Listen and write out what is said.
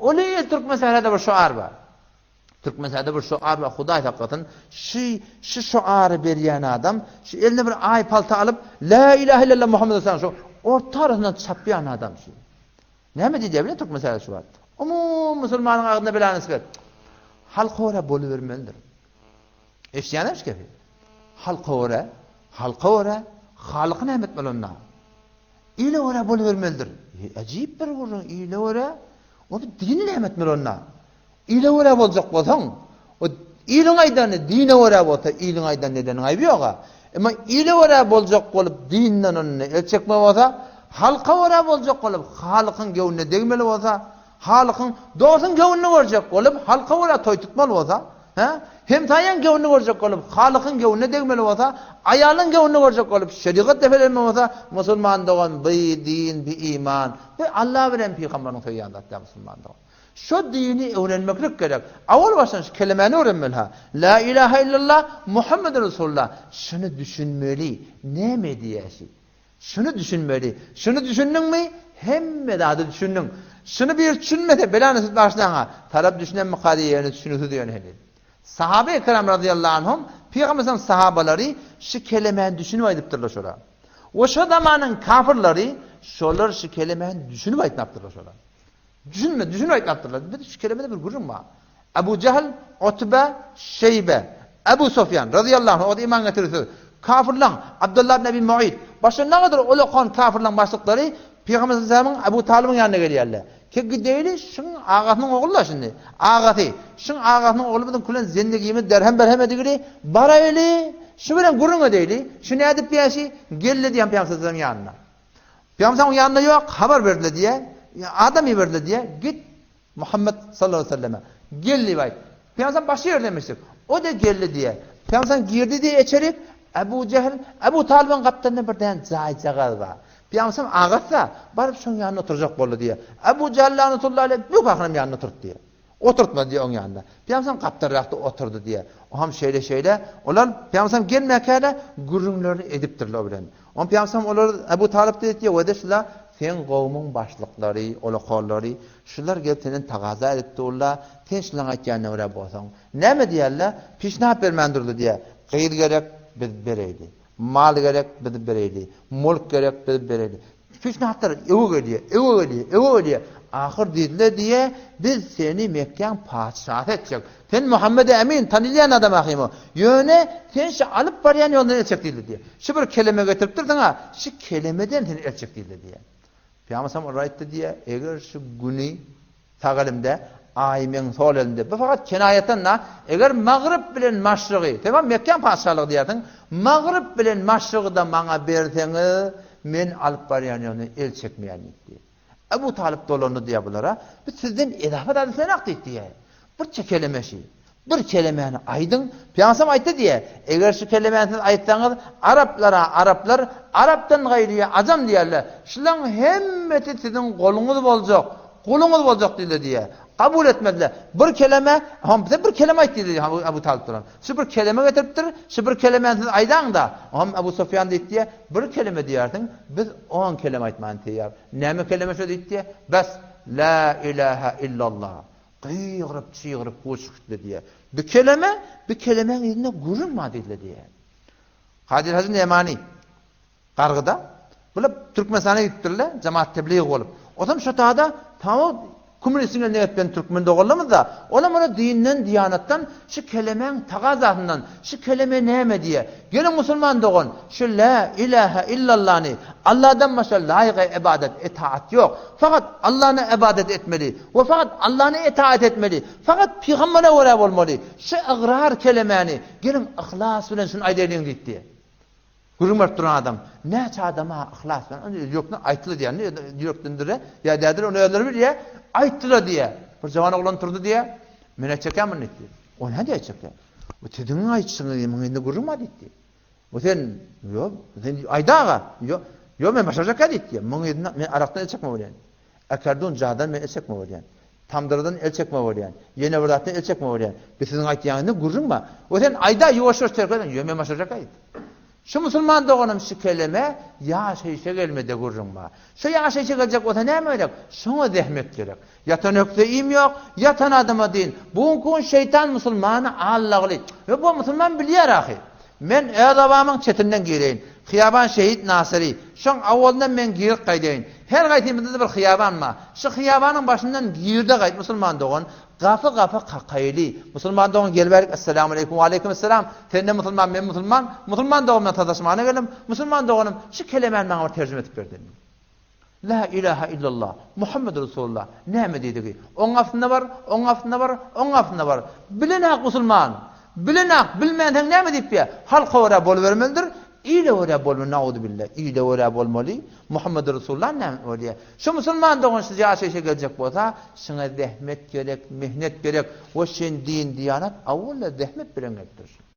Ol türkmen sährada bir şuar bar. Türkmen sährada bir şuar bar, Hudaý saklasyn. Şu şu şuary berýän adam, şu eline bir aý palta alyp, La ilahe illallah Muhammed Resulullah şu orta arasyndan çapýan adam şu. Näme diýýär bilen türkmen sährada şu wagt? Umum musulmanyň agzyna belany islet. Halka görä bolubermelidir. Eşidýäňizmi şu gepi? Halka görä, halka görä, halyky näme etmeli onda? Ile görä bolubermelidir. Äjip bir gürrüň, ile görä, o dini näme etmeli onda? Ile görä boljak bolsaň, o iliň aýdany dine görä bolsa, iliň aýdanyny edeniň aýby ýog-a. Emma ile görä boljak bolup dinden onda el çekme bolsa, halka görä boljak bolup halykyň göwnüne degmeli bolsa, Halykyň, dostuň göwnüni görjek bolup, halka görä toý tutmaly bolsa, hä? Hemsaýaň göwnüni görjek bolup, halykyň göwnüne degmeli bolsa, aýalyň göwnüni görjek bolup, şerigat depelenmeli bolsa, musulman dogan, by din, bi iman, bu Alla bilen pygambaryň söýýän zat däl musulman dogan. Şo dini öwrenmeklik gerek. Awal başdan şu kelemäni öwrenmeli ha. La ilaha illallah, Muhammeden Resulullah. Şuny düşünmeli. Näme diýýär şi? Şuny düşünmeli. Şuny düşündiňmi, hemme zady düşündiň. Şuny bir düşünmese, bela nesip başlaňa. Tarap düşünenmika diýeni düşünüsiz ýöne heniz. Sahabe ikram razyýallahu anhum, Pygamber sallam sahabalary şu kelemäni düşünip aýdypdyrlar şolar. We şo zamanyň kafirleri şolar şu kelemäni düşünip aýtmapdyrlar şolar. Düşünme, düşünip aýtmapdyrlar. Biz şu kelemede bir gürrüň bar. Ebu Jehl, Utbe, Şeýbe, Ebu Sufýan, razyýallahu anh, o da iman getirdi. Kafirlaň, Abdullah ibn Ebi Mu'id, başga nägadyr ulakan kafirlaň başlyklary Pygamber sallallahu aleyhi Ebu Talybyň ýanyna gelýärler. Ki gideýli, şuň agasynyň ogly-da şindi. Agasy, şuň agasynyň ogly biziň külen zendigimiz derhem-berhem edigili, baraýly, şu bilen gürrüň edeýli, şu nädip ýaşy, geldi diýen Pygamber sallallahu aleyhi ýanyna. Pygamber sallallahu ýanynda ýok, habar berdiler diýe, adam iberdiler diýe, git Muhammet sallallahu aleyhi ve selleme gel diýip aýt. Pygamber başga ýerde emişdik. O-da geldi diýe. Pygamber girdi diýe içerik. Ebu Jehl, Ebu Talybyň gapdalynda bir däne jaýjagaz bar. Pygamber agasy-da baryp şoň ýanynda oturjak boldy diýe. Ebu Jehl lanetullah aleyh bu kakynam ýanynda oturdy diýe. Oturtmady diýe oň ýanynda. Pygamber gapdalrakda oturdy diýe. Oňam şeýle-şeýle. Olar Pygamber gelmäkä-de gürrüňlerini edipdirler o bilen. Oňa Pygamberimiz olar Ebu Talyp diýdi diýýär, Wede şula seň gowumyň başlyklary, olakanlary, şular gelip senden tagaza edip durlar, sen şulaň aýtýanyna görä bolsaň. Näme diýerler? Pişnap bermän durdy diýýär. Gyz gerek, biz bereýli. Mal gerek, biz bereýli. Mulk gerek, biz bereýli. Pişnaplar öwe gelýär, öwe gelýär, öwe gelýär. Ahyr diýdiler diýýär, biz seni Mekgäň patyşasy etjek. Sen Muhammede Emin, tanylýan adam ahymo. Ýöne sen şu alyp barýan ýoldan el çek diýdi diýýär. Şu bir keleme getiripdirsiň-a, şu kelemeden sen el çek diýdi diýýär. Pygamber sallam olara aýtdy diýýär, eger şu güni sag elimde, aýy meň sol elimde, bu fakat kenaýatan-da, eger magryp bilen maşrygy, sen maňa Mekgäň patyşalygy diýýärsiň, magryp bilen maşrygy-da maňa berseňiz, men alyp barýan ýoldan el çekmeýän diýipdi. Ebu Talyp dolandy diýýär bulara, biz sizden edafa zat islenok diýip diýýär. Bir çekeleme şi. Bir kelemäni aýdyň. Pygamberimiz aýtdy diýýär, eger şu kelemäni siz aýtsaňyz, araplara araplar, arapdan gaýryýa ajam diýerler. Şulaň hemmesi siziň goluňyz boljak, guluňyz boljak diýdiler diýýär. Kabul etmediler. Bir keleme, hom bize bir keleme aýt diýdi Ebu Talyp duran. Şu bir keleme getiripdir, şu bir kelemäni siz aýdaň-da. Hom Ebu Sufýan diýdi diýýär, bir keleme diýersiň, biz on keleme aýtmany teýýar. Näme keleme şo diýdi diýýär. Bes, la ilaha illallah. Gygyryp, çygyryp huş gitdi diýýär. Bir keleme, bir kelemäň yzynda gürrüň bar diýdiler diýýär. Kadyr Hajy Nemani gargyda bular Türkmenistana gidipdirler, jemaat tebligy bolup. Otam şo tada tamam Kommunistiň eline geçen türkmen doganlarymyz-da, olam ony dinden, diýanatdan, şu kelemäň tagazasyndan, şu keleme näme diýýär? Geliň musulman dogan, şu Lä ilähe illallany, Alladan başga laýyk ybadat, etaat ýok. Fakat Allana ybadat etmeli we fakat Allana etaat etmeli. Fakat pygambere görä bolmaly. Şu ygrar kelemäni geliň yhlas bilen şuny aýdaýlyň diýipdi. Gürrüň berip duran adam, näçe adama yhlas bilen, ony ýürekden aýtdylar diýýär, ýürekdendir-de, ýa däldir, ony özleri bilýär, aýtdylar diýýär. Bir jawan oglan turdy diýýär, men aýtjakýan muny diýdi. O nädip aýtjakýar? Bu siziň aýtşyňyz, muň indi gürrüň bar diýdi. Bu sen, ýok, sen aýda aga, ýok, ýok men başarjakýa diýdi. Muň yzyna men arakdan el çekme bolýan. Akardun jadan men el çekme bolýan. Tamdyrdan el çekme bolýan. Ýene bir zatdan el çekme bolýan. Bu siziň aýtýanyňyzda gürrüň bar. O sen aýda ýuwaş-ýuwaş terk eden, ýok men başarjakýa diýdi. Şu musulman doganym şu keleme ýaşaýşa gelmede gürrüň bar. Şu ýaşaýşa geljek bolsa näme gerek? Şoňa zähmet gerek. Ýatan ökde iým ýok, ýatan adama din. Bu günki gün şeýtan musulmany aldagly. We bu musulman bilýär ahy. Men öz obamyň çetinden gireýin. Hyýaban şehit Nasyry. Şoň awalyndan men girip gaýdaýyn. Her gaýsymyzda-da bir hyýaban bar. Şu hyýabanyň başyndan girde gaýt musulman dogan. Gapy gapa kakaýly. Musulman dogan gel bärik Esselamu aleýkum we aleýkum esselam. Sende musulman men musulman. Musulman dogan bilen sataşmana geldim. Musulman doganym şu kelemäni maňa bir terjime edip ber dedim. La ilaha illallah, Muhammed Resulullah näme diýdigi? Oň gapysynda bar, oň gapysynda bar, oň gapysynda bar. Bilenak musulman. Bilenak, bilmänseň näme diýip ýa? Halka görä bolubermelidir, ile görä bolma, nauzubilla, ile görä bolmaly. Muhammed Resulullah näme bolýar? Şu musulman dogan şu ýaşaýşa geljek bolsa, şuňa zähmet gerek, mehnet gerek. We şen din, diýanat awwala zähmet bilen gelip dur.